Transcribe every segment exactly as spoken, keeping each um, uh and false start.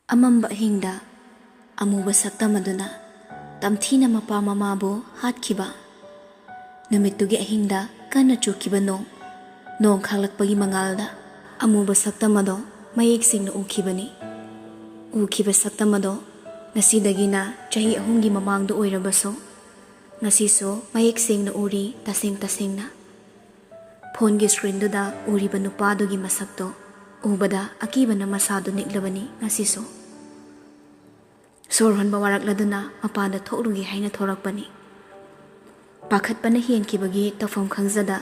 ꯑꯃꯝꯕ ꯑꯍꯤꯡꯗ ꯑꯃꯨꯕ ꯁꯛꯇꯝ ꯑꯗꯨꯅ ꯇꯝꯊꯤꯅ ꯃꯄꯥ ꯃꯃꯥꯕꯨ ꯍꯥꯠꯈꯤꯕ꯫ ꯅꯨꯃꯤꯠꯇꯨꯒꯤ ꯑꯍꯤꯡꯗ ꯀꯟꯅ ꯆꯨꯈꯤꯕ ꯅꯣꯡ, ꯅꯣꯡ ꯈꯥꯛꯂꯛꯄꯒꯤ ꯃꯉꯥꯜꯗ ꯑꯃꯨꯕ ꯁꯛꯇꯝ ꯑꯗꯣ ꯃꯌꯦꯛ ꯁꯦꯡꯅ ꯎꯈꯤꯕꯅꯤ꯫ ꯎꯈꯤꯕ ꯁꯛꯇꯝ ꯑꯗꯣ ꯉꯁꯤꯗꯒꯤꯅ ꯆꯍꯤ ꯑꯍꯨꯝꯒꯤ ꯃꯃꯥꯡꯗ ꯑꯣꯏꯔꯕꯁꯨ, ꯉꯁꯤꯁꯨ ꯃꯌꯦꯛ ꯁꯦꯡꯅ ꯎꯔꯤ, ꯇꯁꯦꯡ ꯇꯁꯦꯡꯅ꯫ ꯐꯣꯟꯒꯤ ꯁ꯭ꯀ꯭ꯔꯤꯟꯗꯨꯗ ꯎꯔꯤꯕ ꯅꯨꯄꯥꯗꯨꯒꯤ ꯃꯁꯛꯇꯣ ꯎꯕꯗ ꯑꯀꯤꯕꯅ ꯃꯁꯥꯗꯨ ꯅꯤꯛꯂꯕꯅꯤ ꯉꯁꯤꯁꯨ꯫ ꯁꯣꯔ ꯍꯣꯟꯕ ꯋꯥꯔꯛꯂꯗꯨꯅ ꯃꯄꯥꯟꯗ ꯊꯣꯛꯂꯨꯒꯦ ꯍꯥꯏꯅ ꯊꯣꯔꯛꯄꯅꯤ꯫ ꯄꯥꯈꯠꯄꯅ ꯍꯦꯟꯈꯤꯕꯒꯤ ꯇꯧꯐꯝ ꯈꯪꯖꯗ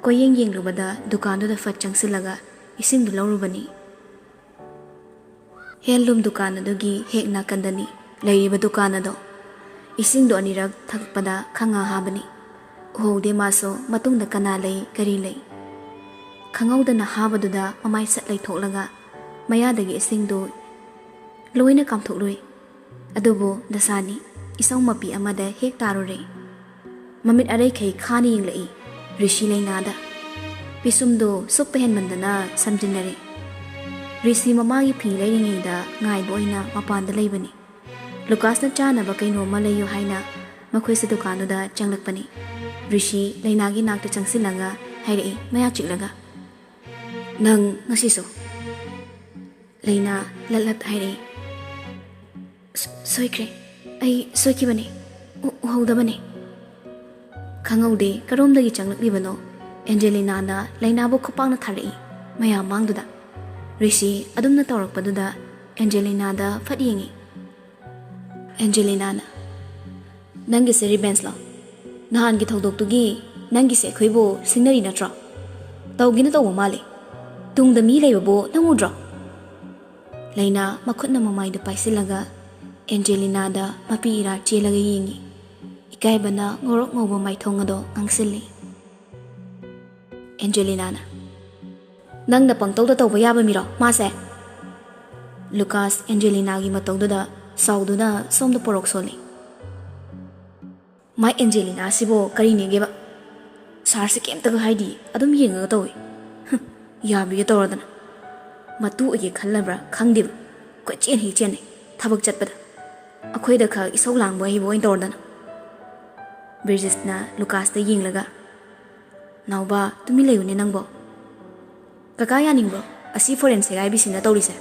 ꯀꯣꯏꯌꯦꯡ ꯌꯦꯡꯂꯨꯕꯗ ꯗꯨꯀꯥꯟꯗꯨꯗ ꯐꯠ ꯆꯪꯁꯤꯜꯂꯒ ꯏꯁꯤꯡꯗꯨ ꯂꯧꯔꯨꯕꯅꯤ꯫ ꯍꯦꯟꯂꯨꯝ ꯗꯨꯀꯥꯟ ꯑꯗꯨꯒꯤ ꯍꯦꯛ ꯅꯥꯀꯟꯗꯅꯤ ꯂꯩꯔꯤꯕ ꯗꯨꯀꯥꯟ ꯑꯗꯣ꯫ ꯏꯁꯤꯡꯗꯣ ꯑꯅꯤꯔꯛ ꯊꯛꯄꯗ ꯈꯪꯍꯥ ꯍꯥꯕꯅꯤ꯫ ꯎꯍꯧꯗꯦ ꯃꯥꯁꯨ ꯃꯇꯨꯡꯗ ꯀꯅꯥ ꯂꯩ, ꯀꯔꯤ ꯂꯩ꯫ ꯈꯪꯍꯧꯗꯅ ꯍꯥꯕꯗꯨꯗ ꯃꯃꯥꯏ ꯁꯠ ꯂꯩꯊꯣꯛꯂꯒ ꯃꯌꯥꯗꯒꯤ ꯏꯁꯤꯡꯗꯨ ꯂꯣꯏꯅ ꯀꯥꯝꯊꯣꯛꯂꯨꯏ꯫ ꯑꯗꯨꯕꯨ ꯗꯁꯥꯅꯤ, ꯏꯁꯧ ꯃꯄꯤ ꯑꯃꯗ ꯍꯦꯛ ꯇꯥꯔꯨꯔꯦ꯫ ꯃꯃꯤꯠ ꯑꯔꯩꯈꯩ ꯈꯥꯅ ꯌꯦꯡꯂꯛꯏ ꯔꯤꯁꯤ ꯂꯩꯅꯥꯗ꯫ ꯄꯤꯁꯨꯝꯗꯨ ꯁꯨꯛꯄ ꯍꯦꯟꯃꯟꯗꯅ ꯁꯝꯖꯤꯟꯅꯔꯦ꯫ ꯔꯤꯁꯤ ꯃꯃꯥꯒꯤ ꯐꯤ ꯂꯩꯔꯤꯉꯩꯗ ꯉꯥꯏꯕ ꯑꯣꯏꯅ ꯃꯄꯥꯟꯗ ꯂꯩꯕꯅꯤ꯫ ꯂꯨꯀꯥꯁꯅ ꯆꯥꯅꯕ ꯀꯩꯅꯣꯝꯃ ꯂꯩꯌꯨ ꯍꯥꯏꯅ ꯃꯈꯣꯏꯁꯦ ꯗꯨꯀꯥꯟꯗꯨꯗ ꯆꯪꯂꯛꯄꯅꯤ꯫ ꯔꯤꯁꯤ ꯂꯩꯅꯥꯒꯤ ꯅꯥꯛꯇ ꯆꯪꯁꯤꯜꯂꯒ ꯍꯥꯏꯔꯛꯏ ꯃꯌꯥ ꯆꯤꯛꯂꯒ, "ꯅꯪ ꯉꯁꯤꯁꯨ?" ꯂꯩꯅꯥ ꯂꯠ ꯂꯠ ꯍꯥꯏꯔꯛꯏ, "ꯁꯣ-, ꯁꯣꯏꯈ꯭ꯔꯦ꯫ ꯑꯩ ꯁꯣꯏꯈꯤꯕꯅꯦ꯫ ꯎ-, ꯎꯍꯧꯗꯕꯅꯦ꯫" ꯈꯪꯍꯧꯗꯦ ꯀꯔꯣꯝꯗꯒꯤ ꯆꯪꯂꯛꯂꯤꯕꯅꯣ꯫ ꯑꯦꯟꯖꯦꯂꯤꯅꯥꯅ ꯂꯩꯅꯥꯕꯨ ꯈꯨꯄꯥꯛꯅ ꯊꯥꯔꯛꯏ ꯃꯌꯥꯝ ꯃꯥꯡꯗꯨꯗ꯫ ꯔꯤꯁꯤ ꯑꯗꯨꯝꯅ ꯇꯧꯔꯛꯄꯗꯨꯗ ꯑꯦꯟꯖꯦꯂꯤꯅꯥꯗ ꯐꯠ ꯌꯦꯡꯉꯤ꯫ ꯑꯦꯟꯖꯦꯂꯤꯅꯥꯅ, "ꯅꯪꯒꯤꯁꯦ ꯔꯤꯚꯦꯟꯁꯂꯣ? ꯅꯍꯥꯟꯒꯤ ꯊꯧꯗꯣꯛꯇꯨꯒꯤ ꯅꯪꯒꯤꯁꯦ ꯑꯩꯈꯣꯏꯕꯨ ꯁꯤꯡꯅꯔꯤ ꯅꯠꯇ꯭ꯔꯣ? ꯇꯧꯒꯦꯅ ꯇꯧꯕ ꯃꯥꯜꯂꯦ꯫ ꯇꯨꯡꯗ ꯃꯤ ꯂꯩꯕꯕꯨ ꯅꯪ ꯎꯗ꯭ꯔꯣ?" ꯂꯩꯅꯥ ꯃꯈꯨꯠꯅ ꯃꯃꯥꯏꯗꯨ ꯄꯥꯏꯁꯤꯜꯂꯒ ꯑꯦꯟꯖꯦꯂꯤꯅꯥꯗ ꯃꯄꯤ ꯏꯔꯥ ꯆꯦꯜꯂꯒ ꯌꯦꯡꯉꯤ꯫ ꯏꯀꯥꯏꯕꯅ ꯉꯧꯔꯣꯛ ꯉꯧꯕ ꯃꯥꯏꯊꯣꯡ ꯑꯗꯣ ꯉꯥꯡꯁꯤꯜꯂꯤ꯫ ꯑꯦꯟꯖꯦꯂꯤꯅꯥꯅ, "ꯅꯪꯅ ꯄꯪꯇꯧꯗ ꯇꯧꯕ ꯌꯥꯕ ꯃꯤꯔꯣ ꯃꯥꯁꯦ?" ꯂꯨꯀꯥꯁ ꯑꯦꯟꯖꯦꯂꯤꯅꯥꯒꯤ ꯃꯇꯧꯗꯨꯗ ꯁꯥꯎꯗꯨꯅ ꯁꯣꯝꯗ ꯄꯣꯔꯣꯛ ꯁꯣꯜꯂꯤ꯫ "ꯃꯥꯏ ꯑꯦꯟꯖꯦꯂꯤꯅꯥꯁꯤꯕꯣ ꯀꯔꯤꯅꯦꯒꯦꯕ? ꯁꯥꯔꯁꯦ ꯀꯩꯝꯇꯒ ꯍꯥꯏꯗꯤ, ꯑꯗꯨꯝ ꯌꯦꯡꯉꯒ ꯇꯧꯏ꯫ ꯍꯨꯝ, ꯌꯥꯕꯤꯒ ꯇꯧꯔꯗꯅ꯫ ꯃꯇꯨ ꯑꯣꯏꯒꯦ ꯈꯜꯂꯕ꯭ꯔꯥ ꯈꯪꯗꯦꯕ꯫ ꯀꯣꯏꯆꯦꯟ ꯍꯦꯛ ꯆꯦꯟꯅꯩ ꯊꯕꯛ ꯆꯠꯄꯗ꯫ ꯑꯩꯈꯣꯏꯗ ꯈꯛ ꯏꯁꯧ ꯂꯥꯡꯕ ꯍꯩꯕ ꯑꯣꯏꯅ ꯇꯧꯔꯗꯅ꯫ ꯕ꯭ꯔꯤꯖꯤꯁꯅ ꯂꯨꯀꯥꯁꯇ ꯌꯦꯡꯂꯒ, "ꯅꯥꯎꯕ, ꯇꯨꯃꯤꯟ ꯂꯩꯌꯨꯅꯦ ꯅꯪꯕꯣ꯫ ꯀꯀꯥ ꯌꯥꯅꯤꯡꯕ꯭ꯔꯣ ꯑꯁꯤ ꯐꯣꯔꯦꯟ ꯁꯦꯒꯥꯏꯕꯤꯁꯤꯅ ꯇꯧꯔꯤꯁꯦ?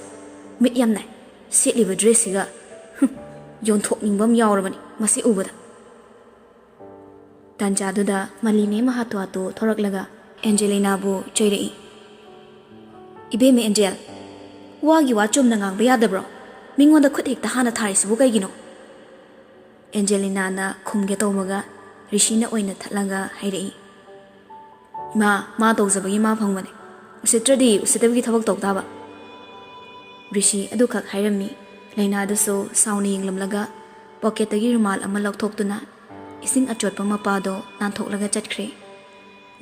ꯃꯤꯠ ꯌꯥꯝ ꯅꯥꯏ꯫ ꯁꯦꯠꯂꯤꯕ ꯗ꯭ꯔꯦꯁꯁꯤꯒ, ꯍꯨꯝ, ꯌꯣꯟꯊꯣꯛꯅꯤꯡꯕ ꯑꯃ ꯌꯥꯎꯔꯕꯅꯤ ꯃꯁꯤ ꯎꯕꯗ"꯫ ꯇꯥꯟꯖꯥꯗꯨꯗ ꯃꯂꯤꯅꯦ ꯃꯍꯥꯇꯣ ꯍꯥꯇꯣ ꯊꯣꯔꯛꯂꯒ ꯑꯦꯟꯖꯦꯂꯤꯅꯥꯕꯨ ꯆꯩꯔꯛꯏ꯫ "ꯏꯕꯦꯝꯃ ꯑꯦꯟꯖꯦꯜ, ꯋꯥꯒꯤ ꯋꯥ ꯆꯨꯝꯅ ꯉꯥꯡꯕ ꯌꯥꯗꯕ꯭ꯔꯣ? ꯃꯤꯉꯣꯟꯗ ꯈꯨꯠ ꯍꯦꯛꯇ ꯍꯥꯟꯅ ꯊꯥꯔꯤꯁꯤꯕꯨ ꯀꯩꯒꯤꯅꯣ?" ꯑꯦꯟꯖꯦꯂꯤꯅꯥꯅ ꯈꯨꯝꯒꯦ ꯇꯧꯕꯒ ꯔꯤꯁꯤꯅ ꯑꯣꯏꯅ ꯊꯠꯂꯒ ꯍꯥꯏꯔꯛꯏ꯫ "ꯏꯃꯥ, ꯃꯥ ꯇꯧꯖꯕꯒꯤ ꯃꯥ ꯐꯪꯕꯅꯦ꯫ ꯎꯁꯤꯠꯇ꯭ꯔꯗꯤ ꯎꯁꯤꯠꯇꯕꯒꯤ ꯊꯕꯛ ꯇꯧ ꯇꯥꯕ"꯫ ꯔꯤꯁꯤ ꯑꯗꯨꯈꯛ ꯍꯥꯏꯔꯝꯃꯤ꯫ ꯂꯩꯅꯥꯗꯨꯁꯨ ꯁꯥꯎꯅ ꯌꯦꯡꯂꯝꯂꯒ ꯄꯣꯀꯦꯠꯇꯒꯤ ꯔꯨꯃꯥꯜ ꯑꯃ ꯂꯧꯊꯣꯛꯇꯨꯅ ꯏꯁꯤꯡ ꯑꯆꯣꯠꯄ ꯃꯄꯥꯗꯣ ꯅꯥꯟꯊꯣꯛꯂꯒ ꯆꯠꯈ꯭ꯔꯦ꯫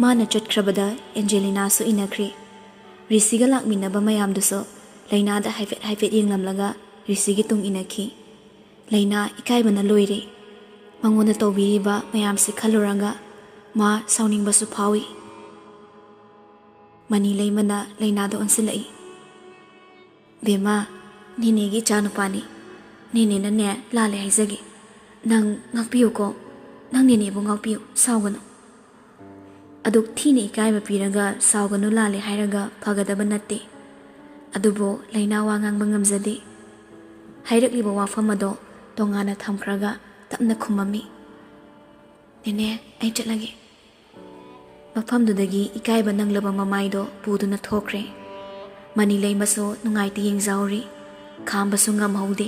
ꯃꯥꯅ ꯆꯠꯈ꯭ꯔꯕꯗ ꯑꯦꯟꯖꯦꯂꯤꯅꯥꯁꯨ ꯏꯟꯅꯈ꯭ꯔꯦ꯫ ꯔꯤꯁꯤꯒ ꯂꯥꯛꯃꯤꯟꯅꯕ ꯃꯌꯥꯝꯗꯨꯁꯨ ꯂꯩꯅꯥꯗ ꯍꯥꯏꯐꯦꯠ ꯍꯥꯏꯐꯦꯠ ꯌꯦꯡꯂꯝꯂꯒ ꯔꯤꯁꯤꯒꯤ ꯇꯨꯡ ꯏꯟꯅꯈꯤ꯫ ꯂꯩꯅꯥ ꯏꯀꯥꯏꯕꯅ ꯂꯣꯏꯔꯦ꯫ ꯃꯉꯣꯟꯗ ꯇꯧꯕꯤꯔꯤꯕ ꯃꯌꯥꯝꯁꯤ ꯈꯜꯂꯨꯔꯒ ꯃꯥ ꯁꯥꯎꯅꯤꯡꯕꯁꯨ ꯐꯥꯎꯏ꯫ ꯃꯅꯤ ꯂꯩꯃꯅ ꯂꯩꯅꯥꯗ ꯑꯣꯟꯁꯤꯜꯂꯛꯏ꯫ "ꯕꯦꯝꯃ, ꯅꯦꯅꯦꯒꯤ ꯏꯆꯥꯅꯨꯄꯥꯅꯤ꯫ ꯅꯦꯅꯦꯅꯅꯦ ꯂꯥꯜꯂꯦ ꯍꯥꯏꯖꯒꯦ꯫ ꯅꯪ ꯉꯥꯛꯄꯤꯌꯨꯀꯣ꯫ ꯅꯪ ꯅꯦꯅꯦꯕꯨ ꯉꯥꯛꯄꯤꯌꯨ, ꯁꯥꯎꯒꯅꯨ"꯫ ꯑꯗꯨꯛ ꯊꯤꯅ ꯏꯀꯥꯏꯕ ꯄꯤꯔꯒ ꯁꯥꯎꯒꯅꯨ ꯂꯥꯜꯂꯦ ꯍꯥꯏꯔꯒ ꯐꯒꯗꯕ ꯅꯠꯇꯦ꯫ ꯑꯗꯨꯕꯨ ꯂꯩꯅꯥ ꯋꯥ ꯉꯥꯡꯕ ꯉꯝꯖꯗꯦ꯫ ꯍꯥꯏꯔꯛꯂꯤꯕ ꯋꯥꯐꯝ ꯑꯗꯣ ꯇꯣꯉꯥꯟꯅ ꯊꯝꯈ꯭ꯔꯒ ꯇꯞꯅ ꯈꯨꯝꯃꯝꯃꯤ꯫ "ꯅꯦꯅꯦ, ꯑꯩ ꯆꯠꯂꯒꯦ"꯫ ꯃꯐꯝꯗꯨꯗꯒꯤ ꯏꯀꯥꯏꯕ ꯅꯪꯂꯕ ꯃꯃꯥꯏꯗꯣ ꯄꯨꯗꯨꯅ ꯊꯣꯛꯈ꯭ꯔꯦ꯫ ꯃꯅꯤ ꯂꯩꯃꯁꯨ ꯅꯨꯡꯉꯥꯏꯇ ꯌꯦꯡꯖꯍꯧꯔꯤ꯫ ꯈꯥꯝꯕꯁꯨ ꯉꯝꯍꯧꯗꯦ꯫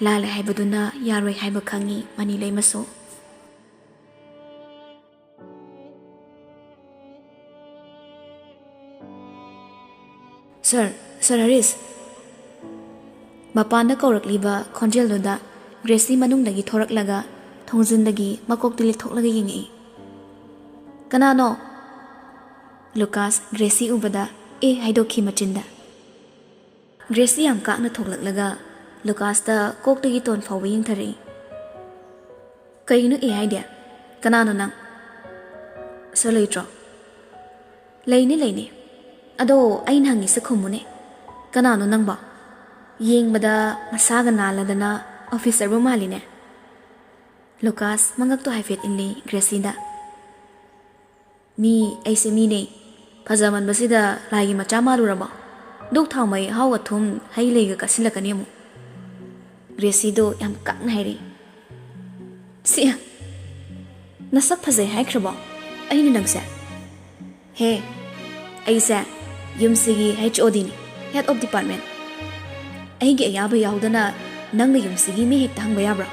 ꯂꯥꯜꯂꯦ ꯍꯥꯏꯕꯗꯨꯅ ꯌꯥꯔꯣꯏ ꯍꯥꯏꯕ ꯈꯪꯉꯤ ꯃꯅꯤ ꯂꯩꯃꯁꯨ꯫ "Sir, sir Harish!" ꯃꯄꯥꯟꯗ ꯀꯧꯔꯛꯂꯤꯕ ꯈꯣꯟꯖꯦꯜꯗꯨꯗ ꯒ꯭ꯔꯦꯁꯤ ꯃꯅꯨꯡꯗꯒꯤ ꯊꯣꯔꯛꯂꯒ ꯊꯣꯡꯖꯤꯟꯗꯒꯤ ꯃꯀꯣꯛꯇꯨ ꯂꯦꯛꯊꯣꯛꯂꯒ ꯌꯦꯡꯉꯛꯏ꯫ "ꯀꯅꯥꯅꯣ?" ꯂꯨꯀꯥꯁ ꯒ꯭ꯔꯦꯁꯤ ꯎꯕꯗ "ꯑꯦ" ꯍꯥꯏꯗꯣꯛꯈꯤ ꯃꯆꯤꯟꯗ꯫ ꯒ꯭ꯔꯦꯁꯤ ꯌꯥꯝ ꯀꯥꯛꯅ ꯊꯣꯛꯂꯛꯂꯒ ꯂꯨꯀꯥꯁꯇ ꯀꯣꯛꯇꯒꯤ ꯇꯣꯟ ꯐꯥꯎꯕ ꯌꯦꯡꯊꯔꯛꯏ꯫ "ꯀꯩꯅꯣ ꯑꯦ ꯍꯥꯏꯗꯤ? ꯀꯅꯥꯅꯣ ꯅꯪ? ꯁꯔ ꯂꯩꯇ꯭ꯔꯣ?" "ꯂꯩꯅꯤ, ꯂꯩꯅꯤ꯫ ꯑꯗꯣ ꯑꯩꯅ ꯍꯪꯉꯤꯁꯦ ꯈꯨꯝꯃꯨꯅꯦ꯫ ꯀꯅꯥꯅꯣ ꯅꯪꯕꯣ?" ꯌꯦꯡꯕꯗ ꯃꯁꯥꯒ ꯅꯥꯜꯂꯗꯅ ꯑꯣꯐꯤꯁꯔꯕꯨ ꯃꯥꯜꯂꯤꯅꯦ꯫ ꯂꯨꯀꯥꯁ ꯃꯉꯛꯇꯣ ꯍꯥꯏꯐꯦꯠ ꯏꯜꯂꯤ ꯒ꯭ꯔꯦꯁꯤꯗ꯫ "ꯃꯤ, ꯑꯩꯁꯦ ꯃꯤꯅꯦ꯫ ꯐꯖꯃꯟꯕꯁꯤꯗ ꯂꯥꯏꯒꯤ ꯃꯆꯥ ꯃꯥꯜꯂꯨꯔꯕꯣ? ꯗꯨꯛ ꯊꯥꯎꯃꯩ ꯑꯍꯥꯎ ꯑꯊꯨꯝ ꯍꯩ ꯂꯩꯒ ꯀꯠꯁꯤꯜꯂꯛꯀꯅꯤ ꯑꯃꯨꯛ"꯫ ꯒ꯭ꯔꯦꯁꯤꯗꯣ ꯌꯥꯝ ꯀꯥꯛꯅ ꯍꯥꯏꯔꯛꯏ꯫ "ꯁꯤ, ꯅꯁꯛ ꯐꯖꯩ ꯍꯥꯏꯈ꯭ꯔꯕꯣ ꯑꯩꯅ ꯅꯪꯁꯦ? ꯍꯦ, ꯑꯩꯁꯦ ꯌꯨꯝꯁꯤꯒꯤ H O Dꯅꯤ, Head of Department꯫ ꯑꯩꯒꯤ ꯑꯌꯥꯕ ꯌꯥꯎꯗꯅ ꯅꯪꯅ ꯌꯨꯝꯁꯤꯒꯤ ꯃꯤ ꯍꯦꯛꯇ ꯍꯪꯕ ꯌꯥꯕ꯭ꯔꯣ?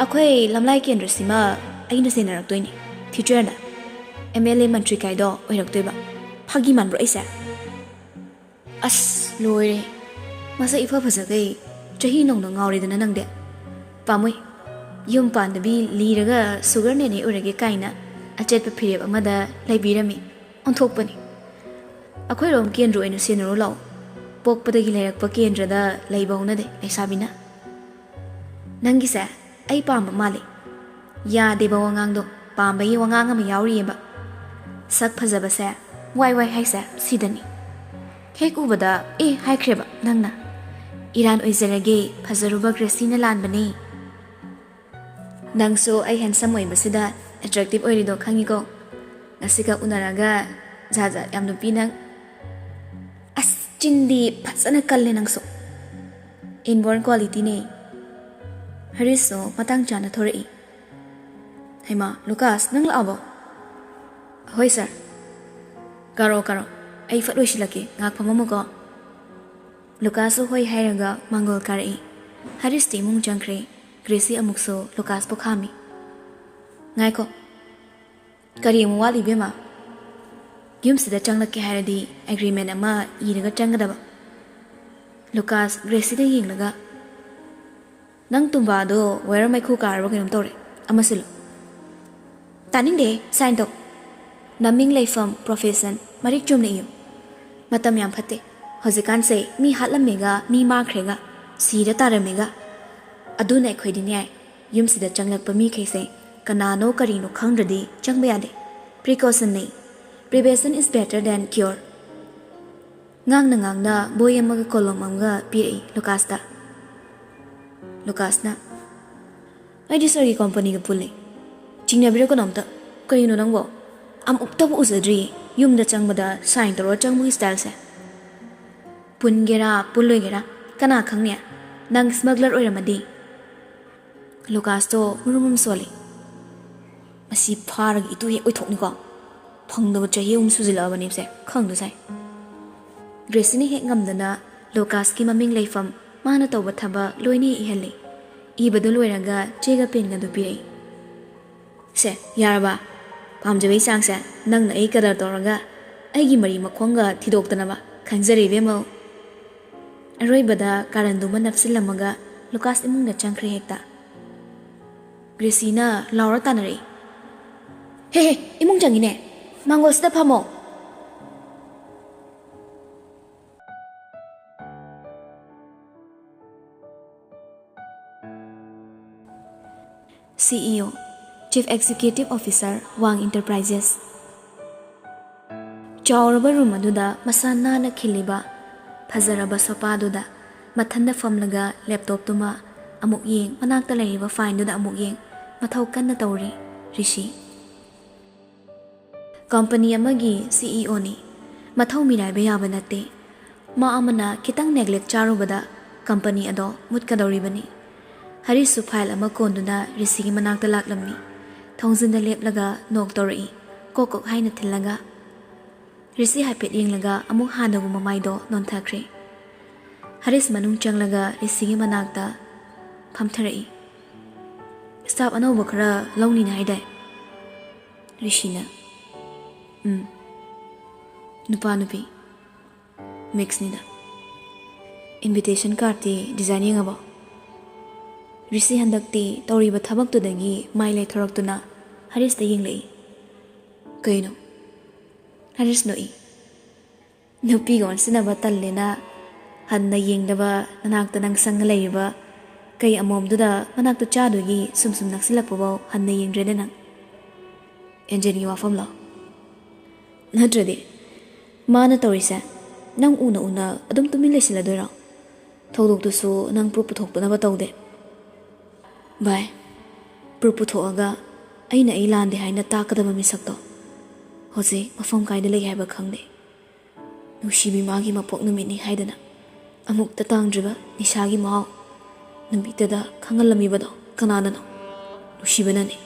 ꯑꯩꯈꯣꯏ ꯂꯝꯂꯥꯏ ꯀꯦꯟꯗ꯭ꯔꯁꯤꯃ ꯑꯩꯅ ꯁꯦꯟꯅꯔꯛꯇꯣꯏꯅꯤ꯫ Futureꯗ M L A ꯃꯟꯇ꯭ꯔꯤ ꯀꯥꯏꯗꯣ ꯑꯣꯏꯔꯛꯇꯣꯏꯕ꯫ ꯐꯥꯒꯤ ꯃꯥꯟꯕ꯭ꯔꯣ ꯑꯩꯁꯦ?" "ꯑꯁ, ꯂꯣꯏꯔꯦ꯫ ꯃꯁꯛ ꯏꯐ ꯐꯖꯈꯩ ꯆꯍꯤ ꯅꯧꯅ ꯉꯥꯎꯔꯦꯗꯅ ꯅꯪꯗꯤ꯫ ꯄꯥꯝꯃꯨꯏ꯫ ꯌꯨꯝ ꯄꯥꯟꯗꯕꯤ ꯂꯤꯔꯒ sugar ꯅꯦꯅꯦ ꯑꯣꯏꯔꯒꯦ ꯀꯥꯏꯅ ꯑꯆꯦꯠꯄ ꯐꯤꯔꯦꯞ ꯑꯃꯗ ꯂꯩꯕꯤꯔꯝꯃꯤ꯫ ꯑꯣꯟꯊꯣꯛꯄꯅꯤ꯫ ꯑꯩꯈꯣꯏꯔꯣꯝ ꯀꯦꯟꯗ꯭ꯔ ꯑꯣꯏꯅ ꯁꯦꯟꯅꯔꯨ ꯂꯥꯛꯑꯣ꯫ ꯄꯣꯛꯄꯗꯒꯤ ꯂꯩꯔꯛꯄ ꯀꯦꯟꯗ꯭ꯔꯗ ꯂꯩꯕ ꯍꯧꯅꯗꯦ ꯂꯩꯁꯥꯕꯤꯅ꯫ ꯅꯪꯒꯤꯁꯦ ꯑꯩ ꯄꯥꯝꯕ ꯃꯥꯜꯂꯤ꯫ ꯌꯥꯗꯦꯕ ꯋꯥꯉꯥꯡꯗꯣ, ꯄꯥꯝꯕꯒꯤ ꯋꯥꯉꯥꯡ ꯑꯃ ꯌꯥꯎꯔꯤꯌꯦꯕ꯫ ꯁꯛ ꯐꯖꯕꯁꯦ ꯋꯥꯏ ꯋꯥꯏ ꯍꯥꯏꯁꯦ ꯁꯤꯗꯅꯤ꯫ ꯍꯦꯛ ꯎꯕꯗ ꯑꯦ ꯍꯥꯏꯈ꯭ꯔꯦꯕ ꯅꯪꯅ꯫ ꯏꯔꯥꯟ ꯑꯣꯏꯖꯔꯒꯦ, ꯐꯖꯔꯨꯕ ꯒ꯭ꯔꯦꯁꯤꯅ ꯂꯥꯟꯕꯅꯤ꯫ ꯅꯪꯁꯨ ꯑꯩ handsome ꯑꯣꯏꯕꯁꯤꯗ attractive ꯑꯣꯏꯔꯤꯗꯣ ꯈꯪꯉꯤꯀꯣ꯫ ꯉꯁꯤꯈꯛ ꯎꯅꯔꯒ ꯖꯥꯠ ꯖꯥꯠ ꯌꯥꯝ ꯅꯨꯄꯤ ꯅꯪ꯫ ꯑꯁ, ꯆꯤꯟꯗꯤ ꯐꯖꯅ ꯀꯜꯂꯦ ꯅꯪꯁꯨ꯫ Inborn qualityꯅꯦ꯫ ꯍꯔꯤꯁꯁꯨ ꯃꯇꯥꯡ ꯆꯥꯅ ꯊꯣꯔꯛꯏ꯫ "ꯍꯩꯃꯥ, ꯂꯨꯀꯥꯁ, ꯅꯪ ꯂꯥꯛꯑꯕꯣ?" "ꯍꯣꯏ, sir꯫" "ꯀꯥꯔꯛꯑꯣ, ꯀꯥꯔꯛꯑꯣ꯫ ꯑꯩ ꯐꯠ ꯂꯣꯏꯁꯤꯜꯂꯛꯀꯦ꯫ ꯉꯥꯏꯍꯥꯛ ꯐꯝꯃꯝꯃꯨꯀꯣ꯫" ꯂꯨꯀꯥꯁꯁꯨ ꯍꯣꯏ ꯍꯥꯏꯔꯒ ꯃꯥꯡꯒꯣꯜ ꯀꯥꯔꯛꯏ꯫ ꯍꯔꯤꯁꯇꯤ ꯏꯃꯨꯡ ꯆꯪꯈ꯭ꯔꯦ꯫ ꯒ꯭ꯔꯦꯁꯤ ꯑꯃꯨꯛꯁꯨ ꯂꯨꯀꯥꯁꯄꯨ ꯈꯥꯝꯃꯤ꯫ "ꯉꯥꯏꯈꯣ꯫ ꯀꯔꯤ ꯑꯃꯨꯛ ꯋꯥꯠꯂꯤ, ꯏꯕꯦꯝꯃ? ꯌꯨꯝꯁꯤꯗ ꯆꯪꯂꯛꯀꯦ ꯍꯥꯏꯔꯗꯤ agreement ꯑꯃ ꯏꯔꯒ ꯆꯪꯒꯗꯕ꯫" ꯂꯨꯀꯥꯁ ꯒ꯭ꯔꯦꯁꯤꯗ ꯌꯦꯡꯂꯒ, "ꯅꯪ ꯇꯨꯝꯕꯥꯗꯣ wire ꯃꯩꯈꯨ ꯀꯥꯔꯕ ꯀꯩꯅꯣꯝ ꯇꯧꯔꯦ꯫ ꯑꯃ ꯁꯤꯜꯂꯨ꯫" "ꯇꯥꯅꯤꯡꯗꯦ, sign ꯇꯧ꯫" "ꯅꯃꯤꯡ, ꯂꯩꯐꯝ, profession ꯃꯔꯤꯛ ꯆꯨꯝꯅ ꯏꯌꯨ꯫ ꯃꯇꯝ ꯌꯥꯝ ꯐꯠꯇꯦ꯫ ꯍꯧꯖꯤꯛꯀꯥꯟꯁꯦ ꯃꯤ ꯍꯥꯠꯂꯝꯃꯦꯒ, ꯃꯤ ꯃꯥꯡꯈ꯭ꯔꯦꯒ, ꯁꯤꯔ ꯇꯥꯔꯝꯃꯦꯒ꯫ ꯑꯗꯨꯅ ꯑꯩꯈꯣꯏꯗꯤꯅꯦ, ꯌꯨꯝꯁꯤꯗ ꯆꯪꯂꯛꯄ ꯃꯤꯈꯩꯁꯦ ꯀꯅꯥꯅꯣ ꯀꯔꯤꯅꯣ ꯈꯪꯗ꯭ꯔꯗꯤ ꯆꯪꯕ ꯌꯥꯗꯦ꯫ Precautionꯅꯤ꯫ Prevention is better than cure꯫" ꯉꯥꯡꯅ ꯉꯥꯡꯅ ꯕꯣꯏ ꯑꯃꯒ ꯀꯣꯂꯣꯝ ꯑꯃꯒ ꯄꯤꯔꯛꯏ ꯂꯨꯀꯥꯁꯇ꯫ ꯂꯨꯀꯥꯁꯅ, "ꯑꯩꯗꯤ ꯁꯥꯔꯒꯤ ꯀꯣꯝꯄꯅꯤꯒ ꯄꯨꯜꯂꯤ꯫ ꯆꯤꯡꯅꯕꯤꯔꯛꯀꯅꯣ ꯑꯝꯇ꯫ ꯀꯔꯤꯅꯣ ꯅꯪꯕꯣ? ꯑꯃꯨꯛꯇꯕꯨ ꯎꯖꯗ꯭ꯔꯤ ꯌꯨꯝꯗ ꯆꯪꯕꯗ ꯁꯥꯏꯟ ꯇꯧꯔ ꯆꯪꯕꯒꯤ ꯁ꯭ꯇꯥꯏꯜꯁꯦ꯫ ꯄꯨꯟꯒꯦꯔꯥ ꯄꯨꯜꯂꯣꯏꯒꯦꯔꯥ ꯀꯅꯥ ꯈꯪꯅꯤ? ꯅꯪ ꯁ꯭ꯃꯒꯂꯔ ꯑꯣꯏꯔꯝꯃꯗꯤ?" ꯂꯨꯀꯥꯁꯇꯣ ꯃꯨꯔꯨꯝ ꯃꯨꯔꯨꯝ ꯁꯣꯜꯂꯤ꯫ "ꯃꯁꯤ ꯐꯥꯔꯒ ꯏꯇꯨ ꯍꯦꯛ ꯑꯣꯏꯊꯣꯛꯅꯤꯀꯣ꯫ ꯐꯪꯗꯕ ꯆꯍꯤ ꯑꯍꯨꯝ ꯁꯨꯖꯤꯜꯂꯛꯑꯕꯅꯦꯕꯁꯦ, ꯈꯪꯗꯁꯥꯏ꯫" ꯒ꯭ꯔꯦꯁꯤꯅ ꯍꯦꯛ ꯉꯝꯗꯅ ꯂꯨꯀꯥꯁꯀꯤ ꯃꯃꯤꯡ ꯂꯩꯐꯝ, ꯃꯥꯅ ꯇꯧꯕ ꯊꯕꯛ ꯂꯣꯏꯅ ꯍꯦꯛ ꯏꯍꯜꯂꯤ꯫ ꯏꯕꯗꯨ ꯂꯣꯏꯔꯒ ꯆꯦꯒ ꯄꯦꯟꯒꯗꯨ ꯄꯤꯔꯛꯏ꯫ "ꯁꯦ, ꯌꯥꯔꯕ? ꯄꯥꯝꯖꯕꯩ ꯆꯥꯡꯁꯦ ꯅꯪꯅ ꯑꯩ ꯀꯗꯔ ꯇꯧꯔꯒ ꯑꯩꯒꯤ ꯃꯔꯤ ꯃꯈꯣꯡꯒ ꯊꯤꯗꯣꯛꯇꯅꯕ꯫ ꯈꯪꯖꯔꯦ ꯏꯕꯦꯝꯃꯧ꯫" ꯑꯔꯣꯏꯕꯗ ꯀꯥꯔꯟꯗꯨꯃ ꯅꯞꯁꯤꯜꯂꯝꯃꯒ ꯂꯨꯀꯥꯁ ꯏꯃꯨꯡꯗ ꯆꯪꯈ꯭ꯔꯦ ꯍꯦꯛꯇ꯫ ꯒ꯭ꯔꯦꯁꯤꯅ ꯂꯥꯎꯔ ꯇꯥꯅꯔꯛꯏ꯫ "ꯍꯦ ꯍꯦ, ꯏꯃꯨꯡ ꯆꯪꯉꯤꯅꯦ꯫ ꯃꯥꯡꯒꯣꯜꯁꯤꯗ ꯐꯝꯃꯣ꯫" CEO, Chief Executive Officer, Wang Enterprises꯫ ꯆꯥꯎꯔꯕ ꯔꯨꯝ ꯑꯗꯨꯗ ꯃꯁꯥ ꯅꯥꯟꯅ ꯈꯤꯜꯂꯤꯕ ꯐꯖꯔꯕ ꯁꯣꯐꯥꯗꯨꯗ ꯃꯊꯟꯗ ꯐꯝꯂꯒ ꯂꯦꯞꯇꯣꯞꯇꯨꯃ ꯑꯃꯨꯛ ꯌꯦꯡ, ꯃꯅꯥꯛꯇ ꯂꯩꯔꯤꯕ ꯐꯥꯏꯜꯗꯨꯗ ꯑꯃꯨꯛ ꯌꯦꯡ, ꯃꯊꯧ ꯀꯟꯅ ꯇꯧꯔꯤ ꯔꯤꯁꯤ꯫ ꯀꯝꯄꯅꯤ ꯑꯃꯒꯤ CEOꯅꯤ꯫ ꯃꯊꯧ ꯃꯤꯔꯥꯏꯕ ꯌꯥꯕ ꯅꯠꯇꯦ꯫ ꯃꯥ ꯑꯃꯅ ꯈꯤꯇꯪ ꯅꯦꯒ꯭ꯂꯦꯛ ꯆꯥꯔꯨꯕꯗ ꯀꯝꯄꯅꯤ ꯑꯗꯣ ꯃꯨꯠꯀꯗꯧꯔꯤꯕꯅꯤ꯫ ꯍꯔꯤꯁꯁꯨ ꯐꯥꯏꯜ ꯑꯃ ꯀꯣꯟꯗꯨꯅ ꯔꯤꯁꯤꯒꯤ ꯃꯅꯥꯛꯇ ꯂꯥꯛꯂꯝꯃꯤ꯫ ꯊꯣꯡꯖꯤꯟꯗ ꯂꯦꯞꯂꯒ ꯅꯣꯛ ꯇꯧꯔꯛꯏ, ꯀꯣꯛ ꯀꯣꯛ ꯍꯥꯏꯅ ꯊꯤꯜꯂꯒ꯫ ꯔꯤꯁꯤ ꯍꯥꯏꯐꯦꯠ ꯌꯦꯡꯂꯒ ꯑꯃꯨꯛ ꯍꯥꯟꯅꯒꯨꯝꯕ ꯃꯥꯏꯗꯣ ꯅꯣꯟꯊꯈ꯭ꯔꯦ꯫ ꯍꯔꯤꯁ ꯃꯅꯨꯡ ꯆꯪꯂꯒ ꯔꯤꯁꯤꯒꯤ ꯃꯅꯥꯛꯇ ꯐꯝꯊꯔꯛꯏ꯫ "ꯁ꯭ꯇꯥꯐ ꯑꯅꯧꯕ ꯈꯔ ꯂꯧꯅꯤꯅ ꯍꯥꯏꯗꯥꯏ?" ꯔꯤꯁꯤꯅ, "ꯎꯝ꯫ ꯅꯨꯄꯥ ꯅꯨꯄꯤ ꯃꯤꯛꯁꯅꯤꯗ꯫ Invitation ꯀꯥꯔꯗꯇꯤ design ꯌꯦꯡꯉꯕꯣ?" ꯔꯤꯁꯤ ꯍꯟꯗꯛꯇꯤ ꯇꯧꯔꯤꯕ ꯊꯕꯛꯇꯨꯗꯒꯤ ꯃꯥꯏ ꯂꯩꯊꯣꯔꯛꯇꯨꯅ ꯍꯔꯤꯁꯇ ꯌꯦꯡꯂꯛꯏ꯫ "ꯀꯩꯅꯣ?" ꯍꯔꯤꯁ ꯅꯣꯛꯏ꯫ "ꯅꯨꯄꯤꯒ ꯑꯣꯟꯁꯤꯟꯅꯕ ꯇꯜꯂꯦꯅ ꯍꯟꯅ ꯌꯦꯡꯗꯕ ꯅꯅꯥꯛꯇ ꯅꯪ ꯁꯪꯉ ꯂꯩꯔꯤꯕ ꯀꯩ ꯑꯃꯣꯝꯗꯨꯗ ꯃꯅꯥꯛꯇ ꯆꯥꯗꯣꯏꯒꯤ ꯁꯨꯝ ꯁꯨꯝ ꯅꯛꯁꯤꯜꯂꯛꯄꯐꯥꯎ ꯍꯟꯅ ꯌꯦꯡꯗ꯭ꯔꯦꯅꯦ ꯅꯪ꯫ ꯑꯦꯟꯖꯦꯟꯒꯤ ꯋꯥꯐꯝꯂꯣ? ꯅꯠꯇ꯭ꯔꯗꯤ ꯃꯥꯅ ꯇꯧꯔꯤꯁꯦ ꯅꯪ ꯎꯅ ꯎꯅ ꯑꯗꯨꯝ ꯇꯨꯃꯤꯟ ꯂꯩꯁꯤꯜꯂꯗꯣꯏꯔꯣ? ꯊꯧꯗꯣꯛꯇꯨꯁꯨ ꯅꯪ ꯄ꯭ꯔꯨꯞ ꯄꯨꯊꯣꯛꯇꯅꯕ ꯇꯧꯗꯦ꯫ ꯚꯥꯏ, ꯄ꯭ꯔꯨꯞ ꯄꯨꯊꯣꯛꯑꯒ ꯑꯩꯅ ꯑꯩ ꯂꯥꯟꯗꯦ ꯍꯥꯏꯅ ꯇꯥꯛꯀꯗꯕ ꯃꯤꯁꯛꯇꯣ ꯍꯧꯖꯤꯛ ꯃꯐꯝ ꯀꯥꯏꯗ ꯂꯩ ꯍꯥꯏꯕ ꯈꯪꯗꯦ꯫ ꯅꯨꯡꯁꯤꯕꯤ ꯃꯥꯒꯤ ꯃꯄꯣꯛ ꯅꯨꯃꯤꯠꯅꯤ ꯍꯥꯏꯗꯅ ꯑꯃꯨꯛꯇ ꯇꯥꯡꯗ꯭ꯔꯤꯕ ꯅꯤꯁꯥꯒꯤ ꯃꯍꯥꯎ ꯅꯨꯃꯤꯠꯇꯨꯗ ꯈꯪꯍꯜꯂꯝꯃꯤꯕꯗꯣ ꯀꯅꯥꯅꯅꯣ? ꯅꯨꯡꯁꯤꯕꯅꯅꯤ꯫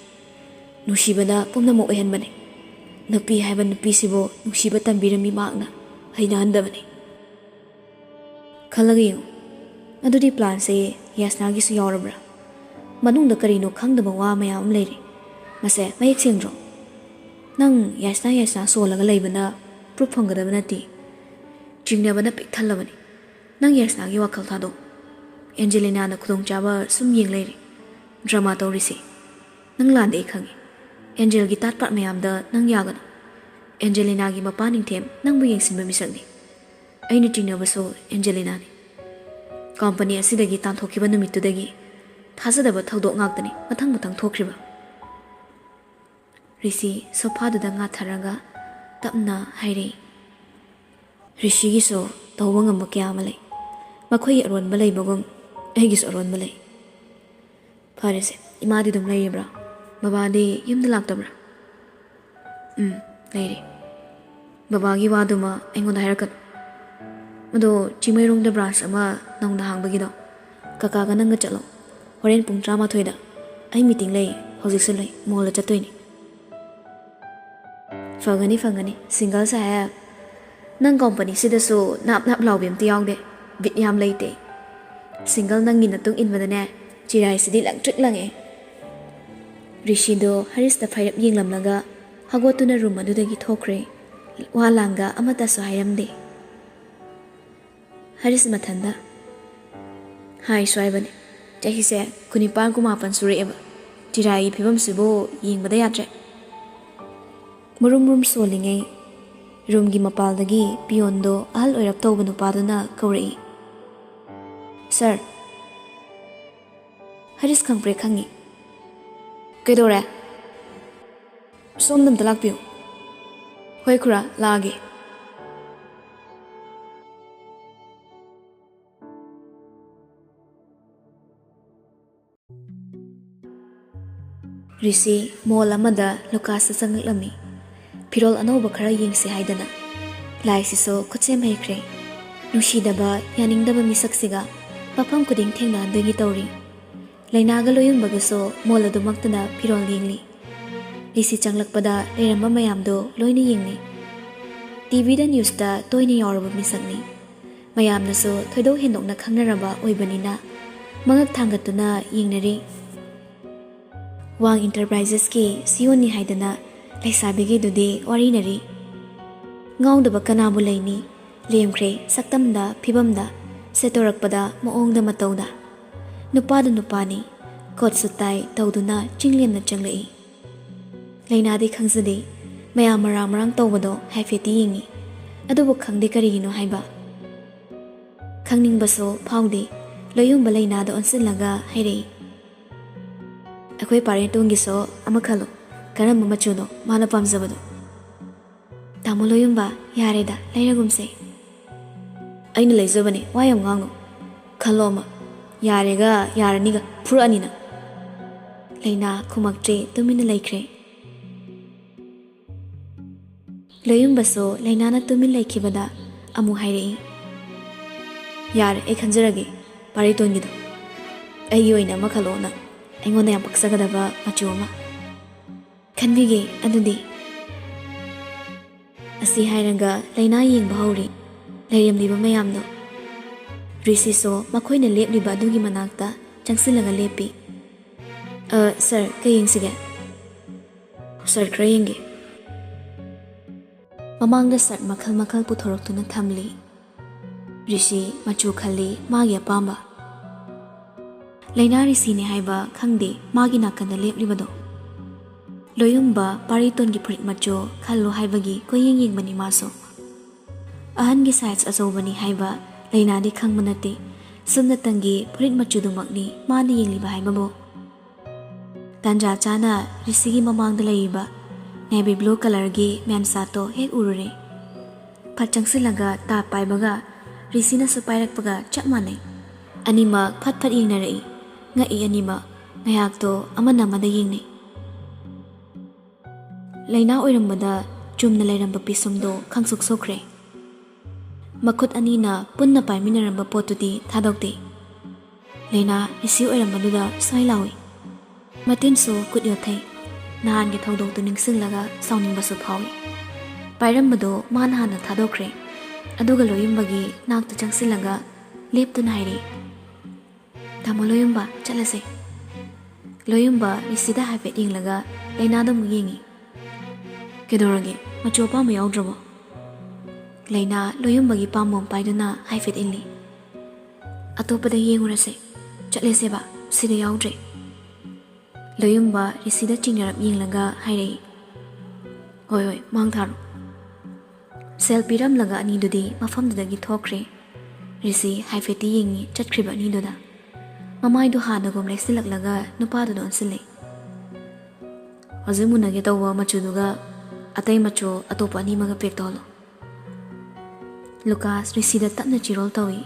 ꯅꯨꯡꯁꯤꯕꯅ ꯄꯨꯝꯅꯃꯛ ꯑꯣꯏꯍꯟꯕꯅꯤ꯫ ꯅꯨꯄꯤ ꯍꯥꯏꯕ ꯅꯨꯄꯤꯁꯤꯕꯨ ꯅꯨꯡꯁꯤꯕ ꯇꯝꯕꯤꯔꯝꯃꯤ ꯃꯍꯥꯛꯅ ꯍꯩꯅꯍꯟꯗꯕꯅꯤ꯫ ꯈꯜꯂꯒ ꯌꯦꯡꯉꯨ꯫ ꯑꯗꯨꯗꯤ ꯄ꯭ꯂꯥꯟꯁꯦ ꯌꯥꯁꯅꯥꯒꯤꯁꯨ ꯌꯥꯎꯔꯕ꯭ꯔꯥ? ꯃꯅꯨꯡꯗ ꯀꯔꯤꯅꯣ ꯈꯪꯗꯕ ꯋꯥ ꯃꯌꯥꯝ ꯑꯃ ꯂꯩꯔꯤ꯫ ꯃꯁꯦ ꯃꯌꯦꯛ ꯁꯦꯡꯗ꯭ꯔꯣ? ꯅꯪ ꯌꯥꯁꯅꯥ ꯌꯥꯁꯅꯥ ꯁꯣꯜꯂꯒ ꯂꯩꯕꯅ ꯄ꯭ꯔꯨꯞ ꯐꯪꯒꯗꯕ ꯅꯠꯇꯦ꯫ ꯆꯤꯡꯅꯕꯅ ꯄꯤꯛ ꯊꯜꯂꯕꯅꯤ꯫ ꯅꯪ ꯌꯥꯁꯅꯥꯒꯤ ꯋꯥꯈꯜ ꯊꯥꯗꯣꯛ꯫ ꯑꯦꯟꯖꯦꯂꯤꯅꯥꯅ ꯈꯨꯗꯣꯡꯆꯥꯕ ꯁꯨꯝ ꯌꯦꯡ ꯂꯩꯔꯤ꯫ ꯗ꯭ꯔꯃꯥ ꯇꯧꯔꯤꯁꯤ ꯅꯪ ꯂꯥꯟꯗꯦ ꯑꯩ ꯈꯪꯉꯤ꯫ ꯑꯦꯟꯖꯦꯜꯒꯤ ꯇꯥꯠ ꯄꯥꯠ ꯃꯌꯥꯝꯗ ꯅꯪ ꯌꯥꯒꯅꯨ꯫ ꯑꯦꯟꯖꯦꯂꯤꯅꯥꯒꯤ ꯃꯄꯥ ꯅꯤꯡꯊꯦꯝ ꯅꯪꯕꯨ ꯌꯦꯡꯁꯤꯟꯕ ꯃꯤꯁꯛꯅꯤ꯫ ꯑꯩꯅ ꯆꯤꯡꯅꯕꯁꯨ ꯑꯦꯟꯖꯦꯂꯤꯅꯥꯅꯤ꯫ ꯀꯝꯄꯅꯤ ꯑꯁꯤꯗꯒꯤ ꯇꯥꯟꯊꯣꯛꯈꯤꯕ ꯅꯨꯃꯤꯠꯇꯨꯗꯒꯤ ꯊꯥꯖꯗꯕ ꯊꯧꯗꯣꯛ ꯉꯥꯛꯇꯅꯤ ꯃꯊꯪ ꯃꯊꯪ ꯊꯣꯛꯈ꯭ꯔꯤꯕ꯫ ꯔꯤꯁꯤ ꯁꯣꯐꯥꯗꯨꯗ ꯉꯥꯊꯔꯒ ꯇꯞꯅ ꯍꯥꯏꯔꯛꯏ꯫ ꯔꯤꯁꯤꯒꯤꯁꯨ ꯇꯧꯕ ꯉꯝꯕ ꯀꯌꯥ ꯑꯃ ꯂꯩ꯫ ꯃꯈꯣꯏꯒꯤ ꯑꯔꯣꯟꯕ ꯂꯩꯕꯒꯨꯝ ꯑꯩꯒꯤꯁꯨ ꯑꯔꯣꯟꯕ ꯂꯩ꯫ ꯐꯔꯦꯁꯦ, ꯏꯃꯥꯗꯤ ꯑꯗꯨꯝ ꯂꯩꯔꯤꯕ꯭ꯔꯥ? ꯕꯕꯥꯗꯤ ꯌꯨꯝꯗ ꯂꯥꯛꯇꯕ꯭ꯔꯥ? ꯎꯝ, ꯂꯩꯔꯤ꯫ ꯕꯕꯥꯒꯤ ꯋꯥꯗꯨꯃ ꯑꯩꯉꯣꯟꯗ ꯍꯥꯏꯔꯛꯀꯅꯨ꯫ ꯑꯗꯣ ꯆꯤꯡꯃꯩꯔꯣꯡꯗ ꯕ꯭ꯔꯥꯟꯁ ꯑꯃ ꯅꯧꯅ ꯍꯥꯡꯕꯒꯤꯗꯣ, ꯀꯀꯥꯒ ꯅꯪꯒ ꯆꯠꯂꯣ꯫ ꯍꯣꯔꯦꯟ ꯄꯨꯡ ꯇꯔꯥꯃꯥꯊꯣꯏꯗ꯫ ꯑꯩ ꯃꯤꯇꯤꯡ ꯂꯩ, ꯍꯧꯖꯤꯛꯁꯨ ꯂꯩ, ꯃꯣꯜꯗ ꯆꯠꯇꯣꯏꯅꯤ꯫ ꯐꯒꯅꯤ, ꯐꯒꯅꯤ, ꯁꯤꯡꯒꯜ ꯁꯥꯍꯦꯕ꯫ ꯅꯪ ꯀꯣꯝꯄꯅꯤꯁꯤꯗꯁꯨ ꯅꯥꯞ ꯅꯥꯞ ꯂꯥꯎꯕꯤ ꯑꯝꯇ ꯌꯥꯎꯗꯦ꯫ ꯕꯤꯠ ꯌꯥꯝ ꯂꯩꯇꯦ꯫ ꯁꯤꯡꯒꯜ ꯅꯪꯒꯤ ꯅꯇꯨꯡ ꯏꯟꯕꯗꯅꯦ, ꯆꯤꯔꯥꯏꯁꯤꯗꯤ ꯂꯪꯇ꯭ꯔꯤꯛ ꯂꯪꯉꯦ꯫ ꯔꯤꯁꯤꯗꯣ ꯍꯔꯤꯁꯇ ꯐꯩꯔꯞ ꯌꯦꯡꯂꯝꯂꯒ ꯍꯧꯒꯠꯇꯨꯅ ꯔꯨꯝ ꯑꯗꯨꯗꯒꯤ ꯊꯣꯛꯈ꯭ꯔꯦ꯫ ꯋꯥ ꯂꯥꯡꯒ ꯑꯃꯠꯇꯁꯨ ꯍꯥꯏꯔꯝꯗꯦ꯫ ꯍꯔꯤꯁ ꯃꯊꯟꯗ, "ꯍꯥꯏꯁꯨ ꯍꯥꯏꯕꯅꯦ, ꯆꯍꯤꯁꯦ ꯀꯨꯟꯅꯤꯄꯥꯟ ꯀꯨꯟꯃꯥꯄꯟ ꯁꯨꯔꯛꯑꯦꯕ꯫ ꯆꯤꯔꯥꯏꯒꯤ ꯐꯤꯕꯝꯁꯤꯕꯨ ꯌꯦꯡꯕꯗ ꯌꯥꯗ꯭ꯔꯦ"꯫ ꯃꯨꯔꯨꯝ ꯃꯨꯔꯨꯝ ꯁꯣꯜꯂꯤꯉꯩ ꯔꯨꯝꯒꯤ ꯃꯄꯥꯜꯗꯒꯤ ꯄꯤꯌꯣꯟꯗꯣ ꯑꯍꯜ ꯑꯣꯏꯔꯞ ꯇꯧꯕ ꯅꯨꯄꯥꯗꯨꯅ ꯀꯧꯔꯛꯏ, "ꯁꯥꯔ"꯫ ꯍꯔꯤꯁ ꯈꯪꯄ꯭ꯔꯦꯛ ꯈꯪꯉꯤ꯫ "ꯀꯩꯗꯧꯔꯦ?" "ꯁꯣꯝꯗ ꯑꯝꯇ ꯂꯥꯛꯄꯤꯌꯨ"꯫ "ꯍꯣꯏ ꯈꯨꯔꯥ, ꯂꯥꯛꯑꯒꯦ"꯫ ꯔꯤꯁꯤ ꯃꯣꯜ ꯑꯃꯗ ꯂꯨꯀꯥꯁꯇ ꯆꯪꯂꯛꯂꯝꯃꯤ꯫ ꯐꯤꯔꯣꯜ ꯑꯅꯧꯕ ꯈꯔ ꯌꯦꯡꯁꯤ ꯍꯥꯏꯗꯅ꯫ ꯂꯥꯏꯁꯤꯁꯨ ꯈꯨꯠꯁꯦꯝ ꯍꯩꯈ꯭ꯔꯦ꯫ ꯅꯨꯡꯁꯤꯗꯕ, ꯌꯥꯅꯤꯡꯗꯕ ꯃꯤꯁꯛꯁꯤꯒ ꯃꯐꯝ ꯈꯨꯗꯤꯡ ꯊꯦꯡꯅꯍꯟꯗꯣꯏꯒꯤ ꯇꯧꯔꯤ꯫ ꯂꯩꯅꯥꯒ ꯂꯣꯏꯌꯨꯝꯕꯒꯁꯨ ꯃꯣꯜ ꯑꯗꯨꯃꯛꯇꯗ ꯐꯤꯔꯣꯜ ꯌꯦꯡꯂꯤ꯫ ꯔꯤꯁꯤ ꯆꯪꯂꯛꯄꯗ ꯂꯩꯔꯝꯕ ꯃꯌꯥꯝꯗꯣ ꯂꯣꯏꯅ ꯌꯦꯡꯂꯤ꯫ ꯇꯤꯚꯤꯗ, ꯅ꯭ꯌꯨꯁꯇ ꯇꯣꯏꯅ ꯌꯥꯎꯔꯕ ꯃꯤꯁꯛꯅꯤ꯫ ꯃꯌꯥꯝꯅꯁꯨ ꯊꯣꯏꯗꯣꯛ ꯍꯦꯟꯗꯣꯛꯅ ꯈꯪꯅꯔꯕ ꯑꯣꯏꯕꯅꯤꯅ ꯃꯉꯛ ꯊꯥꯡꯒꯠꯇꯨꯅ ꯌꯦꯡꯅꯔꯤ꯫ ꯋꯥꯡ ꯏꯟꯇꯔꯄ꯭ꯔꯥꯏꯖꯦꯁꯀꯤ ꯁꯤꯑꯣꯅꯤ ꯍꯥꯏꯗꯅ ꯂꯩꯁꯥꯕꯤꯒꯤꯗꯨꯗꯤ ꯋꯥꯔꯤꯅꯔꯤ꯫ ꯉꯥꯎꯗꯕ ꯀꯅꯥꯕꯨ ꯂꯩꯅꯤ? ꯂꯦꯝꯈ꯭ꯔꯦ ꯁꯛꯇꯝꯗ, ꯐꯤꯕꯝꯗ, ꯁꯦꯠꯇꯣꯔꯛꯄꯗ, ꯃꯑꯣꯡꯗ ꯃꯇꯧꯗ꯫ ꯅꯨꯄꯥꯗ ꯅꯨꯄꯥꯅꯤ, ꯀꯣꯠ ꯁꯨꯠ ꯇꯥꯏ ꯇꯧꯗꯨꯅ ꯆꯤꯡꯂꯦꯝꯅ ꯆꯪꯂꯛꯏ꯫ ꯂꯩꯅꯥꯗꯤ ꯈꯪꯖꯗꯦ, ꯃꯌꯥꯝ ꯃꯔꯥꯡ ꯃꯔꯥꯡ ꯇꯧꯕꯗꯣ ꯍꯥꯏꯐꯦꯠꯇꯤ ꯌꯦꯡꯉꯤ꯫ ꯑꯗꯨꯕꯨ ꯈꯪꯗꯦ ꯀꯔꯤꯒꯤꯅꯣ ꯍꯥꯏꯕ꯫ ꯈꯪꯅꯤꯡꯕꯁꯨ ꯐꯥꯎꯗꯦ꯫ ꯂꯣꯏꯌꯨꯝꯕ ꯂꯩꯅꯥꯗ ꯑꯣꯟꯁꯤꯜꯂꯒ ꯍꯥꯏꯔꯛꯏ, "ꯑꯩꯈꯣꯏ ꯄꯥꯔꯦꯇꯣꯟꯒꯤꯁꯨ ꯑꯃ ꯈꯜꯂꯣ, ꯀꯔꯝꯕ ꯃꯆꯨꯅꯣ ꯃꯥꯅ ꯄꯥꯝꯖꯕꯗꯣ?" "ꯇꯥꯃꯣ ꯂꯣꯏꯌꯨꯝꯕ, ꯌꯥꯔꯦꯗ, ꯂꯩꯔꯒꯨꯝꯁꯦ꯫" "ꯑꯩꯅ ꯂꯩꯖꯕꯅꯦ, ꯋꯥ ꯌꯥꯝ ꯉꯥꯡꯅꯨ꯫ ꯈꯜꯂꯣ ꯑꯃ꯫ ꯌꯥꯔꯦꯒ ꯌꯥꯔꯅꯤꯒ ꯐꯨꯔꯛꯑꯅꯤ ꯅꯪ꯫" ꯂꯩꯅꯥ ꯈꯨꯝꯃꯛꯇ꯭ꯔꯦ, ꯇꯨꯃꯤꯟꯅ ꯂꯩꯈ꯭ꯔꯦ꯫ ꯂꯣꯏꯌꯨꯝꯕꯁꯨ ꯂꯩꯅꯥꯅ ꯇꯨꯃꯤꯟ ꯂꯩꯈꯤꯕꯗ ꯑꯃꯨꯛ ꯍꯥꯏꯔꯛꯏ, "ꯌꯥꯔꯦ, ꯑꯩ ꯈꯟꯖꯔꯒꯦ, ꯄꯥꯔꯤꯇꯣꯟꯒꯤꯗꯣ꯫ ꯑꯩꯒꯤ ꯑꯣꯏꯅ ꯑꯃ ꯈꯜꯂꯛꯑꯣ ꯅꯪ, ꯑꯩꯉꯣꯟꯗ ꯌꯥꯝ ꯄꯛꯆꯒꯗꯕ ꯃꯆꯨ ꯑꯃ꯫" "ꯈꯟꯕꯤꯒꯦ ꯑꯗꯨꯗꯤ꯫" ꯑꯁꯤ ꯍꯥꯏꯔꯒ ꯂꯩꯅꯥ ꯌꯦꯡꯕ ꯍꯧꯔꯤ ꯂꯩꯔꯝꯂꯤꯕ ꯃꯌꯥꯝꯗꯣ꯫ ꯔꯤꯁꯤꯁꯨ ꯃꯈꯣꯏꯅ ꯂꯦꯞꯂꯤꯕ ꯑꯗꯨꯒꯤ ꯃꯅꯥꯛꯇ ꯆꯪꯁꯤꯜꯂꯒ ꯂꯦꯞꯄꯤ꯫ "ꯑ, ꯁꯥꯔ, ꯀꯩ ꯌꯦꯡꯁꯤꯒꯦ?" "ꯁꯥꯔ, ꯈꯔ ꯌꯦꯡꯒꯦ꯫" ꯃꯃꯥꯡꯗ ꯁꯥꯔꯠ ꯃꯈꯜ ꯃꯈꯜ ꯄꯨꯊꯣꯔꯛꯇꯨꯅ ꯊꯝꯂꯤ꯫ ꯔꯤꯁꯤ ꯃꯆꯨ ꯈꯜꯂꯤ, ꯃꯥꯒꯤ ꯑꯄꯥꯝꯕ꯫ ꯂꯩꯅꯥ ꯔꯤꯁꯤꯅꯦ ꯍꯥꯏꯕ ꯈꯪꯗꯦ, ꯃꯥꯒꯤ ꯅꯥꯀꯟꯗ ꯂꯦꯞꯂꯤꯕꯗꯣ꯫ ꯂꯣꯏꯌꯨꯝꯕ ꯄꯥꯔꯤꯇꯣꯟꯒꯤ ꯐꯨꯔꯤꯠ ꯃꯆꯨ ꯈꯜꯂꯨ ꯍꯥꯏꯕꯒꯤ ꯀꯣꯏꯌꯦꯡ ꯌꯦꯡꯕꯅꯤ ꯃꯥꯁꯨ꯫ ꯑꯍꯟꯒꯤ ꯁꯥꯏꯖ ꯑꯆꯧꯕꯅꯤ ꯍꯥꯏꯕ ꯂꯩꯅꯥꯗꯤ ꯈꯪꯕ ꯅꯠꯇꯦ, ꯁꯨꯞꯅꯇꯪꯒꯤ ꯐꯨꯔꯤꯠ ꯃꯆꯨꯗꯨꯃꯛꯅꯤ ꯃꯥꯅ ꯌꯦꯡꯂꯤꯕ ꯍꯥꯏꯕꯕꯨ꯫ ꯇꯥꯟꯖꯥ ꯆꯥꯅ ꯔꯤꯁꯤꯒꯤ ꯃꯃꯥꯡꯗ ꯂꯩꯔꯤꯕ ꯅꯦꯚꯤ ꯕ꯭ꯂꯨ ꯀꯂꯔꯒꯤ ꯃꯦꯟꯁꯥꯠꯇꯣ ꯍꯦꯛ ꯎꯔꯨꯔꯦ꯫ ꯐꯠ ꯆꯪꯁꯤꯜꯂꯒ ꯇꯥꯞ ꯄꯥꯏꯕꯒ ꯔꯤꯁꯤꯅꯁꯨ ꯄꯥꯏꯔꯛꯄꯒ ꯆꯞ ꯃꯥꯟꯅꯩ꯫ ꯑꯅꯤꯃꯛ ꯐꯠ ꯐꯠ ꯌꯦꯡꯅꯔꯛꯏ꯫ ꯉꯛꯏ ꯑꯅꯤꯃꯛ꯫ ꯉꯥꯏꯍꯥꯛꯇꯣ ꯑꯃꯅ ꯑꯃꯗ ꯌꯦꯡꯅꯩ꯫ ꯂꯩꯅꯥ ꯑꯣꯏꯔꯝꯕꯗ ꯆꯨꯝꯅ ꯂꯩꯔꯝꯕ ꯄꯤꯁꯨꯝꯗꯣ ꯈꯪꯁꯨꯛ ꯁꯨꯛꯈ꯭ꯔꯦ꯫ ꯃꯈꯨꯠ ꯑꯅꯤꯅ ꯄꯨꯟꯅ ꯄꯥꯏꯃꯤꯟꯅꯔꯝꯕ ꯄꯣꯠꯇꯨꯗꯤ ꯊꯥꯗꯣꯛꯇꯦ꯫ ꯂꯩꯅꯥ ꯔꯤꯁꯤ ꯑꯣꯏꯔꯝꯕꯗꯨꯗ ꯁ꯭ꯋꯥꯏ ꯂꯥꯎꯏ꯫ ꯃꯇꯤꯟꯁꯨ ꯀꯨꯠ ꯌꯣꯠꯊꯩ꯫ ꯅꯍꯥꯟꯒꯤ ꯊꯧꯗꯣꯛꯇꯨ ꯅꯤꯡꯁꯤꯡꯂꯒ ꯁꯥꯎꯅꯤꯡꯕꯁꯨ ꯐꯥꯎꯏ꯫ ꯄꯥꯏꯔꯝꯕꯗꯣ ꯃꯥꯅ ꯍꯥꯟꯅ ꯊꯥꯗꯣꯛꯈ꯭ꯔꯦ꯫ ꯑꯗꯨꯒ ꯂꯣꯌꯨꯝꯕꯒꯤ ꯅꯥꯛꯇ ꯆꯪꯁꯤꯜꯂꯒ ꯂꯦꯞꯇꯨꯅ ꯍꯥꯏꯔꯛꯏ, "ꯇꯥꯃꯣ ꯂꯣꯌꯨꯝꯕ, ꯆꯠꯂꯁꯦ꯫" ꯂꯣꯌꯨꯝꯕ ꯔꯤꯁꯤꯗ ꯍꯥꯏꯐꯦꯠ ꯌꯦꯡꯂꯒ ꯂꯩꯅꯥꯗ ꯑꯃꯨꯛ ꯌꯦꯡꯉꯤ꯫ "ꯀꯩꯗꯧꯔꯒꯦ? ꯃꯆꯨ ꯑꯄꯥꯝꯕ ꯌꯥꯎꯗ꯭ꯔꯕꯣ?" ꯂꯩꯅꯥ ꯂꯣꯌꯨꯝꯕꯒꯤ ꯄꯥꯝꯕꯣꯝ ꯄꯥꯏꯗꯨꯅ ꯍꯥꯏꯐꯦꯠ ꯏꯜꯂꯤ꯫ "ꯑꯇꯣꯞꯄꯗ ꯌꯦꯡꯉꯨꯔꯁꯦ꯫ ꯆꯠꯂꯦꯁꯦꯕ, ꯁꯤꯗ ꯌꯥꯎꯗ꯭ꯔꯦ꯫" ꯂꯣꯌꯨꯝꯕ ꯔꯤꯁꯤꯗ ꯆꯤꯡꯅꯔꯞ ꯌꯦꯡꯂꯒ ꯍꯥꯏꯔꯛꯏ, "ꯍꯣꯏ, ꯍꯣꯏ, ꯃꯥꯡ ꯊꯥꯔꯣ꯫" ꯁꯦꯜ ꯄꯤꯔꯝꯂꯒ ꯑꯅꯤꯗꯨꯗꯤ ꯃꯐꯝꯗꯨꯗꯒꯤ ꯊꯣꯛꯈ꯭ꯔꯦ꯫ ꯔꯤꯁꯤ ꯍꯥꯏꯐꯦꯠꯇꯤ ꯌꯦꯡꯉꯤ ꯆꯠꯈ꯭ꯔꯤꯕ ꯑꯅꯤꯗꯨꯗ꯫ ꯃꯃꯥꯏꯗꯨ ꯍꯥꯟꯅꯒꯨꯝ ꯂꯩꯁꯤꯜꯂꯛꯂꯒ ꯅꯨꯄꯥꯗꯨꯗ ꯑꯣꯟꯁꯤꯜꯂꯦ꯫ "ꯍꯧꯖꯤꯛ ꯃꯨꯟꯅꯒꯦ ꯇꯧꯕ ꯃꯆꯨꯗꯨꯒ ꯑꯇꯩ ꯃꯆꯨ ꯑꯇꯣꯞꯄ ꯑꯅꯤꯃꯒ ꯄꯦꯛ ꯇꯧꯍꯜꯂꯣ꯫" ꯂꯨꯀꯥꯁ ꯔꯤꯁꯤꯗ ꯇꯞꯅ ꯆꯤꯔꯣꯜ ꯇꯧꯏ꯫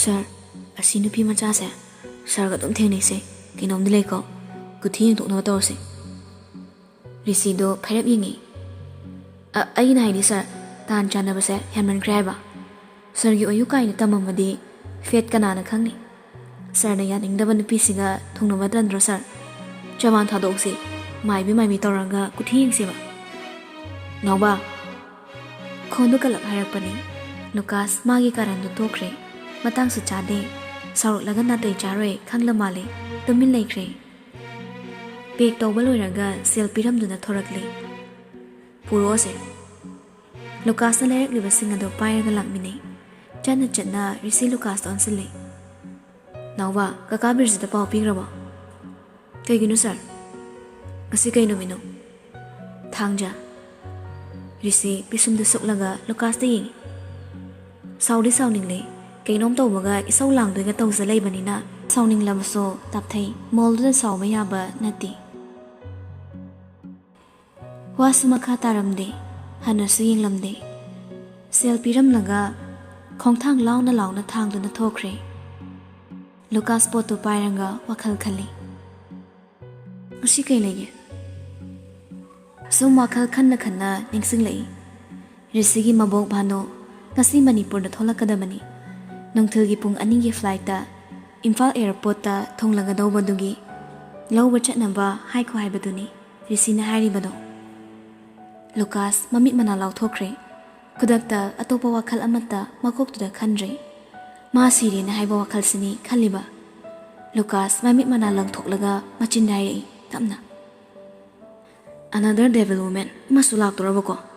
"ꯁꯥꯔ, ꯑꯁꯤ ꯅꯨꯄꯤ ꯃꯆꯥꯁꯦ ꯁꯥꯔꯒ ꯑꯗꯨꯝ ꯊꯦꯡꯅꯩꯁꯦ꯫ ꯀꯩꯅꯣꯝꯗꯤ ꯂꯩꯀꯣ꯫ ꯀꯨꯊꯤ ꯌꯦꯡꯊꯣꯛꯅꯕ ꯇꯧꯔꯁꯦ꯫" ꯔꯤꯁꯤꯗꯣ ꯐꯩꯔꯞ ꯌꯦꯡꯉꯤ꯫ "ꯑ, ꯑꯩꯅ ꯍꯥꯏꯗꯤ ꯁꯥꯔ, ꯇꯥꯟ ꯆꯥꯟꯅꯕꯁꯦ ꯍꯦꯟꯃꯟꯈ꯭ꯔꯦ ꯍꯥꯏꯕ꯫ ꯁꯥꯔꯒꯤ ꯑꯣꯏꯌꯨ ꯀꯥꯏꯅ ꯇꯝꯃꯝꯃꯗꯤ ꯐꯦꯠ ꯀꯅꯥꯅ ꯈꯪꯅꯤ? ꯁꯥꯔꯅ ꯌꯥꯅꯤꯡꯗꯕ ꯅꯨꯄꯤꯁꯤꯒ ꯊꯨꯡꯅꯕ ꯇꯟꯗ꯭ꯔꯣ ꯁꯥꯔ? ꯆꯕꯥꯟ ꯊꯥꯗꯣꯛꯁꯤ, ꯃꯥꯏꯕꯤ ꯃꯥꯏꯕꯤ ꯇꯧꯔꯒ ꯀꯨꯊꯤ ꯌꯦꯡꯁꯦꯕ꯫" "ꯅꯥꯎꯕ!" ꯈꯣꯟꯗꯨ ꯀꯜꯂꯞ ꯍꯥꯏꯔꯛꯄꯅꯤ꯫ ꯂꯨꯀꯥꯁ ꯃꯥꯒꯤ ꯀꯥꯔꯟꯗꯨ ꯇꯣꯛꯈ꯭ꯔꯦ꯫ ꯃꯇꯥꯡꯁꯨ ꯆꯥꯗꯦ꯫ ꯁꯥꯎꯔꯛꯂꯒ ꯅꯥꯇꯩ ꯆꯥꯔꯣꯏ ꯈꯪꯂ ꯃꯥꯜꯂꯦ꯫ ꯇꯨꯃꯤꯟ ꯂꯩꯈ꯭ꯔꯦ꯫ ꯄꯦꯛ ꯇꯧꯕ ꯂꯣꯏꯔꯒ ꯁꯦꯜ ꯄꯤꯔꯝꯗꯨꯅ ꯊꯣꯔꯛꯂꯦ꯫ "ꯄꯨꯔꯛꯑꯣꯁꯦ꯫" ꯂꯨꯀꯥꯁꯅ ꯂꯩꯔꯛꯂꯤꯕꯁꯤꯡ ꯑꯗꯨ ꯄꯥꯏꯔꯒ ꯂꯥꯛꯃꯤꯟꯅꯩ꯫ ꯆꯠꯅ ꯆꯠꯅ ꯔꯤꯁꯤ ꯂꯨꯀꯥꯁꯇ ꯑꯣꯟꯁꯤꯜꯂꯦ꯫ "ꯅꯥꯎꯕ, ꯀꯀꯥ ꯕꯤꯔꯖꯤꯠꯇ ꯄꯥꯎ ꯄꯤꯈ꯭ꯔꯕꯣ?" "ꯀꯩꯒꯤꯅꯣ ꯁꯥꯔ? ꯉꯁꯤ ꯀꯩ ꯅꯨꯃꯤꯠꯅꯣ?" "ꯊꯥꯡꯖ꯫" ꯔꯤꯁꯤ ꯄꯤꯁꯨꯝꯗꯨ ꯁꯨꯛꯂꯒ ꯂꯨꯀꯥꯁꯇ ꯌꯦꯡꯉꯤ꯫ "ꯁꯥꯎꯗꯤ ꯁꯥꯎꯅꯤꯡꯂꯦ, ꯀꯩꯅꯣꯝ ꯇꯧꯕꯒ ꯏꯁꯧ ꯂꯥꯡꯗꯣꯏꯒ ꯇꯧꯖ ꯂꯩꯕꯅꯤꯅ ꯁꯥꯎꯅꯤꯡꯂꯕꯁꯨ ꯇꯞꯊꯩ, ꯃꯣꯜꯗꯨꯗ ꯁꯥꯎꯕ ꯌꯥꯕ ꯅꯠꯇꯦ꯫" ꯋꯥꯁꯨ ꯃꯈꯥ ꯇꯥꯔꯝꯗꯦ, ꯍꯟꯅꯁꯨ ꯌꯦꯡꯂꯝꯗꯦ꯫ ꯁꯦꯜ ꯄꯤꯔꯝꯂꯒ ꯈꯣꯡꯊꯥꯡ ꯂꯥꯎꯅ ꯂꯥꯎꯅ ꯊꯥꯡꯗꯨꯅ ꯊꯣꯛꯈ꯭ꯔꯦ꯫ ꯂꯨꯀꯥꯁ ꯄꯣꯠꯇꯨ ꯄꯥꯏꯔꯒ ꯋꯥꯈꯜ ꯈꯜꯂꯤ꯫ "ꯉꯁꯤ ꯀꯩ ꯂꯩꯒꯦ? ꯁꯨꯝ ꯋꯥꯈꯜ ꯈꯟꯅ ꯈꯟꯅ ꯅꯤꯡꯁꯤꯡꯂꯛꯏ꯫ ꯔꯤꯁꯤꯒꯤ ꯃꯕꯣꯛ ꯚꯥꯅꯨ ꯉꯁꯤ ꯃꯅꯤꯄꯨꯔꯗ ꯊꯣꯛꯂꯛꯀꯗꯕꯅꯤ꯫ ꯅꯨꯡꯊꯤꯜꯒꯤ ꯄꯨꯡ ꯑꯅꯤꯒꯤ flightꯇ ꯏꯝꯐꯥꯜ airportꯇ ꯊꯨꯡꯂꯒꯗꯧꯕꯗꯨꯒꯤ ꯂꯧꯕ ꯆꯠꯅꯕ ꯍꯥꯏꯈꯣ ꯍꯥꯏꯕꯗꯨꯅꯤ ꯔꯤꯁꯤꯅ ꯍꯥꯏꯔꯤꯕꯗꯣ꯫ ꯂꯨꯀꯥꯁ ꯃꯃꯤꯠ ꯃꯅꯥ ꯂꯥꯎꯊꯣꯛꯈ꯭ꯔꯦ꯫ ꯈꯨꯗꯛꯇ ꯑꯇꯣꯞꯄ ꯋꯥꯈꯜ ꯑꯃꯠꯇ ꯃꯀꯣꯛꯇꯨꯗ ꯈꯟꯗ꯭ꯔꯦ꯫ ꯃꯥ ꯁꯤꯔꯦꯅ ꯍꯥꯏꯕ ꯋꯥꯈꯜꯁꯤꯅꯤ ꯈꯜꯂꯤꯕ꯫ ꯂꯨꯀꯥꯁ ꯃꯃꯤꯠ ꯃꯅꯥ ꯂꯪꯊꯣꯛꯂꯒ ꯃꯆꯤꯟ ꯍꯥꯏꯔꯛꯏ ꯇꯞꯅ꯫ "Another devil woman ꯑꯃꯁꯨ ꯂꯥꯛꯇꯣꯔꯕꯀꯣ?"